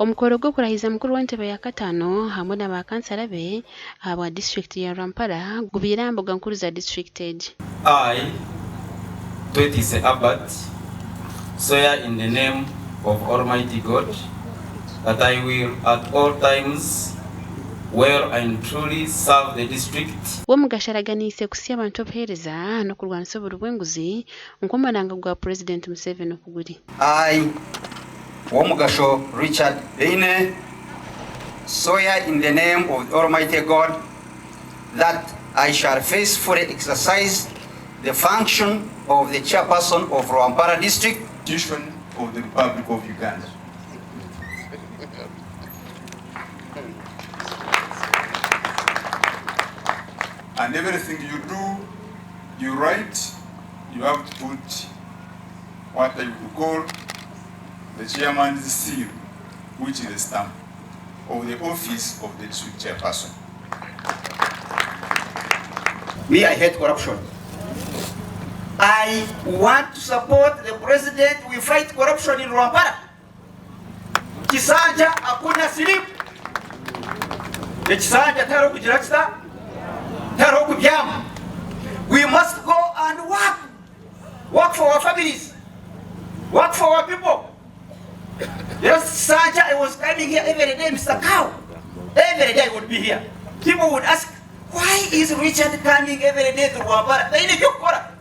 Omukoro gw'okurahiza mukuru w'entebe ya kataano hamwe na ba kansara be ahabwa disiturikiti ya Rwampara gubaire aha mbuga nkuru za disiturikiti egi. I, Twetiise Albert, swear in the name of Almighty God that I will at all times well and truly serve the district. Womugasho araganiise kuhitsya abantu obuheereza n'okurwanisa oburi bw'enguzi nk'omuranga gwa Purezidenti Museveni oku guri. I, Womugasho Richard Beine, swear in the name of the Almighty God that I shall faithfully exercise the function of the Chairperson of Rwampara District. Constitution of the Republic of Uganda. And everything you do, you write, you have to put what I would call the chairman's seal, which is a stamp of the office of the district chairperson. Me, I hate corruption. I want to support the president. We fight corruption in Rwampara. Kisanja hakuna sleep. Ekisanja tihariho kugira kita? Tihariho kubyama. We must go and work. Work for our families. Work for our people. Yes, Kisanja, I was coming here every day, Mr. Cow. Every day I would be here. People would ask, why is Richard coming every day to Rwampara? Taine eby'okukora.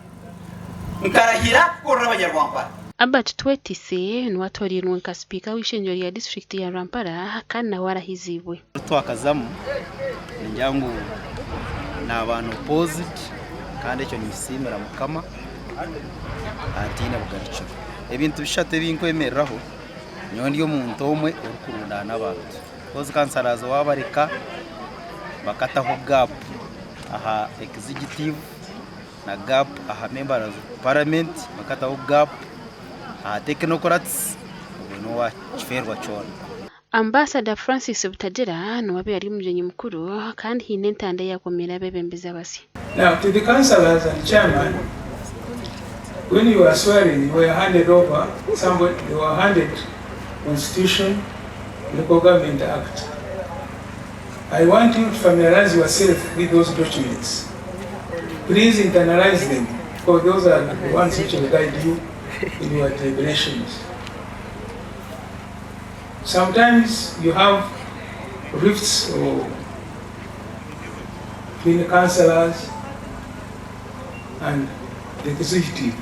Nkarahira kukorera abanyarwampara. Albert Twetise niwe atoorainwe nka sipiika w'eishengyero rya disiturikiti ya Rwampara kandi nawe arahiziibwe. Twakazamu ningira ngu naba unopposed kandi ekyo ninkisiimira Mukama ntaine bugarukiro. Ebintu bishatu ebi nkwemereraho nyowe ndi omuntu omwe orikurundaana abantu. Because councillors wabareka bakataho gap aha executive na gap aha members of parliament, bakataho gap aha technocrats, obwo nowakifeerwa kyona. Ambasada Francis Butagira niwe abaire ari omugyenyi mukuru kandi haine entanda ei yakomeire abeebembezi abasya. Now to the councillors and chairman, when you were swearing you were handed over somebody, you were handed constitution, local government act. I want you to familiarize yourself with those documents. Please internalize them because those are the ones which will guide you in your deliberations. Sometimes you have rifts or between councillors and the executive.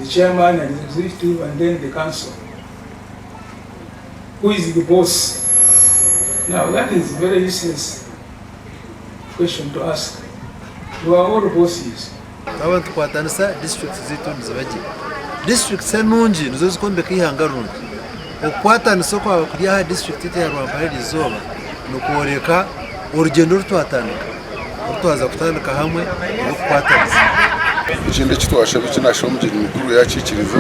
The chairman and the executive and then the council. Who is the boss? Now that is a very useless question to ask. You are all bosses. Twaba nitukwatanisa disiturikiti zaitu niziba gye. Disiturikiti enungi nizo zikwombeka eihanga rirungi. Okukwatanisa okwaba kuri aha disiturikiti yaitu eya Rwampara eri izooba nikworeka orugyendo oru twatandika, oru twaza kutandika hamwe rw'okukwatanisa. Ekindi eki twashaba eki naashaba omugyenyi mukuru yaakikiriza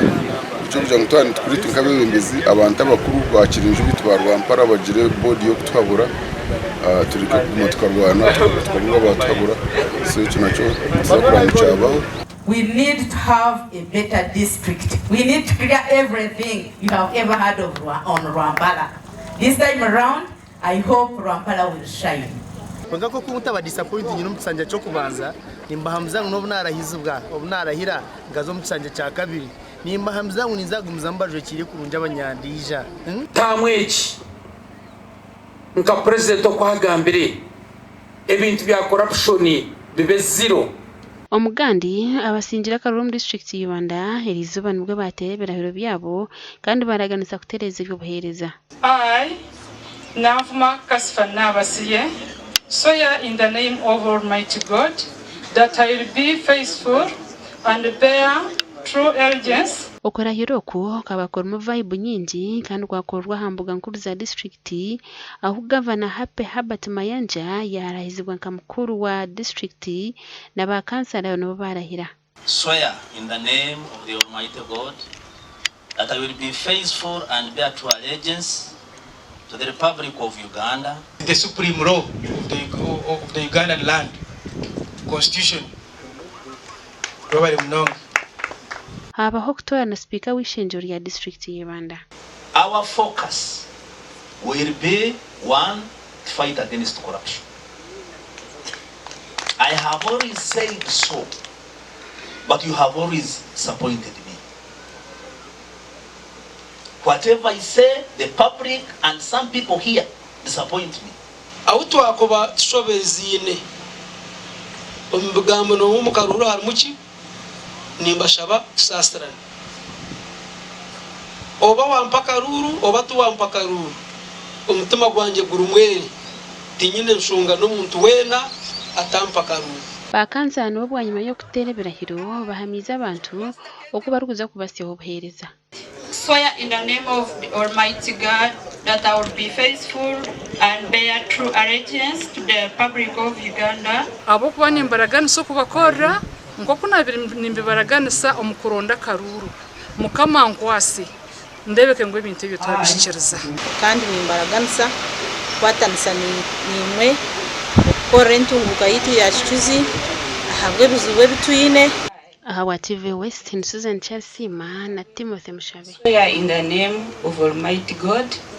eky'okugira ngu twaba nitukura itwe nk'abeebembezi abantu abakuru ba kirinju baitu ba Rwampara bagire boodi y'okutuhabura tureke kuguma tukarwana tukabura abaatuhabura so ekyo nakyo nituza kureba ngu kyabaho. We need to have a better district. We need to clear everything you have ever heard of on Rwampara. This time around, I hope Rwampara will shine. Kwonka nk'oku ntaba disappointingire omu kisanja ky'okubanza, nimbahamiza ngu n'obu naarahizibwa, obu naarahira nkaza omu kisanja kya kabiri, nimbahamiza ngu ninza kugumizamu mbajwekiire kurungi abanyandaija. Taamu egi nka Purezidenti oku agambire, ebintu bya corruption bibe zero. Omugandi, abasingire akaruru omu disiturikiti ya Ibanda eriizooba nibwo baateera ebirahiro byabo kandi baaraganisa kutereeza eby'obuheereza. I, Nanvuma Kasifa Nabasirye, swear in the name of Almighty God that I will be faithful and bear true allegiance. Okurahira oku kukaba kurimu vibe nyingi kandi kwakorerwa aha mbuga nkuru za disiturikiti ahu Gavana Happy Herbert Mayanja yaarahizibwa nka mukuru wa disiturikiti na ba kansara nibo baarahira. Swear in the name of the Almighty God that I will be faithful and bear true allegiance to the Republic of Uganda. The supreme law of the, of the Ugandan land, constitution. Webale munonga. Haabaho okutoorana sipiika w'eishengyero rya disiturikiti ya Ibanda. Our focus will be one to fight against corruption. I have always said so but you have always disappointed me. Whatever I say the public and some people here disappoint me. Ahu twakuba tushobeziine omu bigambo n'omu omu karuuru harimu ki? Nimbashaba tusaasirane. Oba wampa akaruuru oba tiwampa karuuru, omutima gwangye guri mwere, tinyine nshonga n'omuntu weena atampa karuuru. Ba kansala nibo bwanyima y'okuteera ebirahiro bahamiize abantu oku barikuza kubasyaho obuheereza. Swear in the name of the Almighty God that I will be faithful and bear true allegiance to the Republic of Uganda. Ahabw'okuba nimbaraganisa okubakorera nk'oku naabaire nimbibaraganisa omu kuronda akaruuru. Mukama ankwatse, ndeebeke ngu ebintu ebyo twabihikiriza. Kandi nimbaraganisa kukwatanisa naimwe okukorera entunguuka yaitu ya Kicuzi ahabw'ebizibu ebi twine. Ahabwa TV West ni Susan Kyarisiima na Timothy Mushabe. Swear in the name of Almighty God.